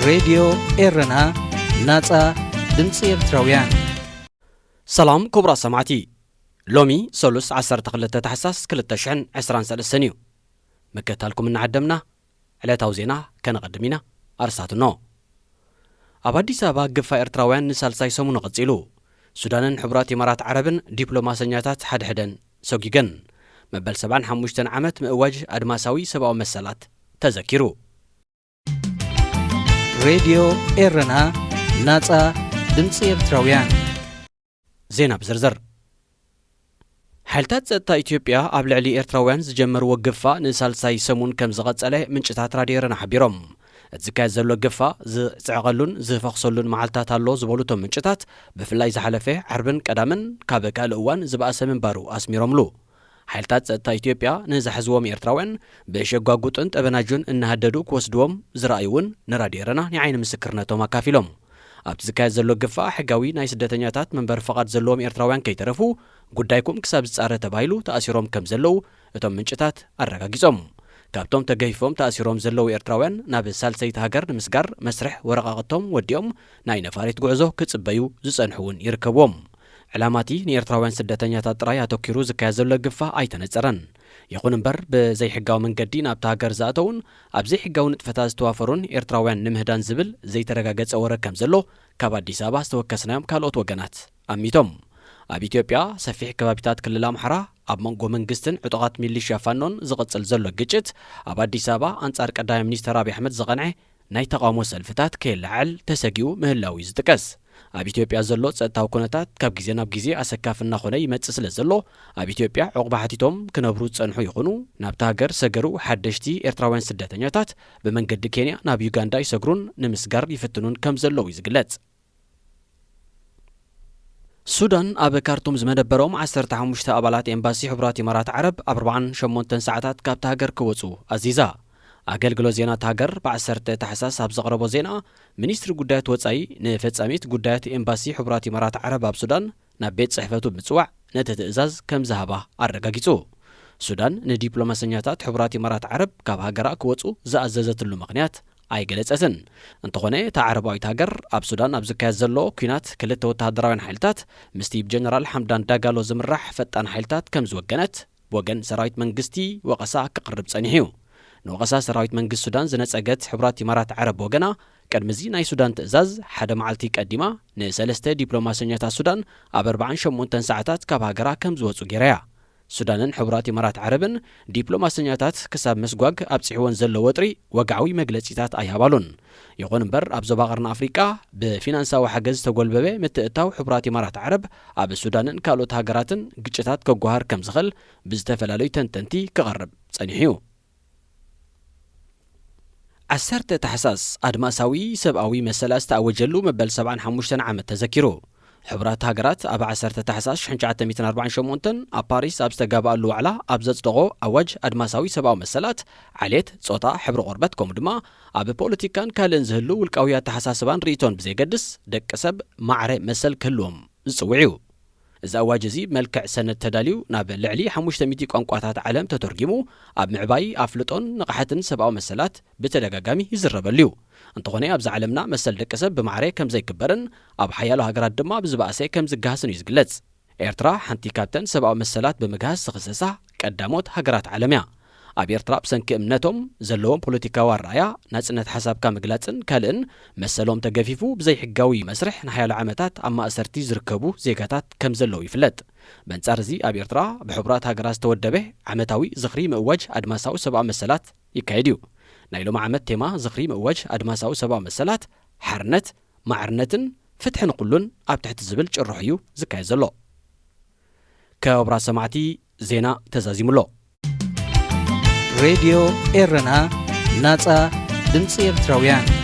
ሬድዮ ኤረና፣ ናጻ ድምጺ ኤርትራውያን። ሰላም ክቡራት ሰማዕቲ፣ ሎሚ ሰሉስ ዓሰርተ ክልተ ታሕሳስ ክልተ ሽሕን ዕስራን ሰለስተን እዩ። ምክትታልኩም እናዓደምና ዕለታዊ ዜና ከነቐድም ኢና። ኣርስታት እንሆ። ኣብ ኣዲስ ኣበባ ግፋ ኤርትራውያን ንሳልሳይ ሰሙኑ ቀጺሉ። ሱዳንን ሕቡራት ኢማራት ዓረብን ዲፕሎማሰኛታት ሓድሕደን ሰጒገን። መበል ሰብዓን ሓሙሽተን ዓመት ምእዋጅ ኣድማሳዊ ሰብኣዊ መሰላት ተዘኪሩ። ሬድዮ ኤረና፣ ናጻ ድምጺ ኤርትራውያን። ዜና ብዝርዝር። ሓይልታት ጸጥታ ኢትዮጵያ ኣብ ልዕሊ ኤርትራውያን ዝጀመርዎ ግፋ ንሳልሳይ ሰሙን ከም ዝቐጸለ ምንጭታት ራድዮ ኤረና ሓቢሮም። እቲ ዝካየድ ዘሎ ግፋ ዝጽዕቐሉን ዝፈኽሰሉን መዓልታት ኣሎ ዝበሉ እቶም ምንጭታት፣ ብፍላይ ዝሓለፈ ዓርብን ቀዳምን ካብ ካልእ እዋን ዝበኣሰ ምንባሩ ኣስሚሮምሉ። ሓይልታት ጸጥታ ኢትዮጵያ ንዝሓዝዎም ኤርትራውያን ብሸጓጉጥን ጠበናጁን እናሃደዱ ክወስድዎም ዝረኣዩ እውን ንራድዮ ኤረና ናይ ዓይኒ ምስክርነቶም ኣካፊሎም። ኣብቲ ዝካየድ ዘሎ ግፋ ሕጋዊ ናይ ስደተኛታት መንበሪ ፍቓድ ዘለዎም ኤርትራውያን ከይተረፉ ጉዳይኩም ክሳብ ዝጻረ ተባሂሉ ተኣሲሮም ከም ዘለዉ እቶም ምንጭታት ኣረጋጊጾም። ካብቶም ተገፊፎም ተኣሲሮም ዘለዉ ኤርትራውያን ናብ ሳልሰይቲ ሃገር ንምስጋር መስርሕ ወረቓቕቶም ወዲኦም ናይ ነፋሪት ጉዕዞ ክጽበዩ ዝጸንሑ እውን ይርከብዎም። ዕላማቲ ንኤርትራውያን ስደተኛታት ጥራይ ኣተኪሩ ዝካየድ ዘሎ ግፋ ኣይተነጸረን። ይኹን እምበር ብዘይሕጋዊ መንገዲ ናብታ ሃገር ዝኣተውን ኣብ ዘይሕጋዊ ንጥፈታት ዝተዋፈሩን ኤርትራውያን ንምህዳን ዝብል ዘይተረጋገጸ ወረ ከም ዘሎ ካብ ኣዲስ ኣበባ ዝተወከስናዮም ካልኦት ወገናት ኣሚቶም። ኣብ ኢትዮጵያ ሰፊሕ ከባቢታት ክልል ኣምሓራ ኣብ መንጎ መንግስትን ዕጡቓት ሚሊሽያ ፋኖን ዝቕጽል ዘሎ ግጭት ኣብ ኣዲስ ኣበባ ኣንጻር ቀዳማይ ሚኒስተር ኣብይ ኣሕመድ ዝቐንዐ ናይ ተቓውሞ ሰልፍታት ከየለዓዕል ተሰጊኡ ምህላው እዩ ዝጥቀስ። ኣብ ኢትዮጵያ ዘሎ ጸጥታዊ ኩነታት ካብ ግዜ ናብ ግዜ ኣሰካፊ እናኾነ ይመጽእ ስለ ዘሎ ኣብ ኢትዮጵያ ዑቕባ ሓቲቶም ክነብሩ ዝጸንሑ ይኹኑ ናብታ ሃገር ሰገሩ ሓደሽቲ ኤርትራውያን ስደተኛታት ብመንገዲ ኬንያ ናብ ዩጋንዳ ይሰግሩን ንምስጋር ይፍትኑን ከም ዘለዉ እዩ ዝግለጽ። ሱዳን ኣብ ካርቱም ዝመደበሮም ዓሰርተ ሓሙሽተ ኣባላት ኤምባሲ ሕቡራት ኢማራት ዓረብ ኣብ ኣርባዓን ሸሞንተን ሰዓታት ካብታ ሃገር ክወጹ ኣዚዛ። ኣገልግሎት ዜና እታ ሃገር ብዓሰርተ ታሕሳስ ኣብ ዘቕረቦ ዜና፣ ሚኒስትሪ ጉዳያት ወጻኢ ንፈጻሚት ጉዳያት ኤምባሲ ሕቡራት ኢማራት ዓረብ ኣብ ሱዳን ናብ ቤት ጽሕፈቱ ብምጽዋዕ ነቲ ትእዛዝ ከም ዝሃባ ኣረጋጊጹ። ሱዳን ንዲፕሎማሰኛታት ሕቡራት ኢማራት ዓረብ ካብ ሃገራ ክወጹ ዝኣዘዘትሉ ምኽንያት ኣይገለጸትን። እንተኾነ፣ እታ ዓረባዊት ሃገር ኣብ ሱዳን ኣብ ዝካየድ ዘሎ ኲናት ክልተ ወተሃደራውያን ሓይልታት ምስቲ ብጀነራል ሓምዳን ዳጋሎ ዝምራሕ ፈጣን ሓይልታት ከም ዝወገነት ብወገን ሰራዊት መንግስቲ ወቐሳ ክቕርብ ጸኒሑ እዩ። ንወቐሳ ሰራዊት መንግስቲ ሱዳን ዝነጸገት ሕቡራት ኢማራት ዓረብ ብወገና፣ ቅድሚ እዚ ናይ ሱዳን ትእዛዝ ሓደ መዓልቲ ቀዲማ ንሰለስተ ዲፕሎማሰኛታት ሱዳን ኣብ ኣርባዓን ሸሞንተን ሰዓታት ካብ ሃገራ ከም ዝወጹ ገይራ እያ። ሱዳንን ሕቡራት ኢማራት ዓረብን ዲፕሎማሰኛታት ክሳብ ምስጓግ ኣብጺሕወን ዘሎ ወጥሪ ወግዓዊ መግለጺታት ኣይሃባሉን። ይኹን እምበር፣ ኣብ ዞባ ቀርኒ ኣፍሪቃ ብፊናንሳዊ ሓገዝ ዝተጎልበበ ምትእትታው ሕቡራት ኢማራት ዓረብ ኣብ ሱዳንን ካልኦት ሃገራትን ግጭታት ከጓሃር ከም ዝኽእል ብዝተፈላለዩ ተንተንቲ ክቐርብ ጸኒሑ እዩ። ዓሰርተ ታሕሳስ ኣድማሳዊ ሰብኣዊ መሰላት ዝተኣወጀሉ መበል ሰብዓን ሓሙሽተን ዓመት ተዘኪሩ። ሕቡራት ሃገራት ኣብ ዓሰርተ ታሕሳስ ሽሕን ትሽዓተ ሚእትን ኣርባዓን ሸሞንተን ኣብ ፓሪስ ኣብ ዝተጋብኣሉ ዋዕላ ኣብ ዘጽደቖ ኣዋጅ ኣድማሳዊ ሰብኣዊ መሰላት፣ ዓሌት፣ ጾታ፣ ሕብሪ ቆርበት፣ ከምኡ ድማ ኣብ ፖለቲካን ካልእን ዝህሉ ውልቃዊ ኣተሓሳስባን ርእይቶን ብዘየገድስ፣ ደቂ ሰብ ማዕረ መሰል ክህልዎም ዝጽውዕ እዩ። እዚ ኣዋጅ እዚ ብመልክዕ ሰነድ ተዳልዩ ናብ ልዕሊ ሓሙሽተ ሚእቲ ቋንቋታት ዓለም ተተርጊሙ፣ ኣብ ምዕባይ ኣፍልጦን ንቕሓትን ሰብኣዊ መሰላት ብተደጋጋሚ ይዝረበሉ እዩ። እንተኾነ፣ ኣብዚ ዓለምና መሰል ደቂ ሰብ ብማዕረ ከም ዘይክበርን ኣብ ሓያሎ ሃገራት ድማ ብዝበኣሰ ከም ዝገሃስን እዩ ዝግለጽ። ኤርትራ ሓንቲ ካብተን ሰብኣዊ መሰላት ብምግሃስ ዝኽሰሳ ቀዳሞት ሃገራት ዓለም እያ። ኣብ ኤርትራ ብሰንኪ እምነቶም፣ ዘለዎም ፖለቲካዊ ኣረኣእያ፣ ናጽነት ሓሳብካ ምግላጽን ካልእን መሰሎም ተገፊፉ ብዘይሕጋዊ መስርሕ ንሓያሎ ዓመታት ኣብ ማእሰርቲ ዝርከቡ ዜጋታት ከም ዘለዉ ይፍለጥ። በንጻር እዚ ኣብ ኤርትራ ብሕቡራት ሃገራት ዝተወደበ ዓመታዊ ዝኽሪ ምእዋጅ ኣድማሳዊ ሰብኣዊ መሰላት ይካየድ እዩ። ናይ ሎሚ ዓመት ቴማ ዝኽሪ ምእዋጅ ኣድማሳዊ ሰብኣዊ መሰላት ሓርነት፣ ማዕርነትን ፍትሒ ንኹሉን ኣብ ትሕቲ ዝብል ጭርሖ እዩ ዝካየድ ዘሎ። ክቡራት ሰማዕቲ፣ ዜና ተዛዚሙ ኣሎ። ሬድዮ ኤረና፣ ናጻ ድምጺ ኤርትራውያን።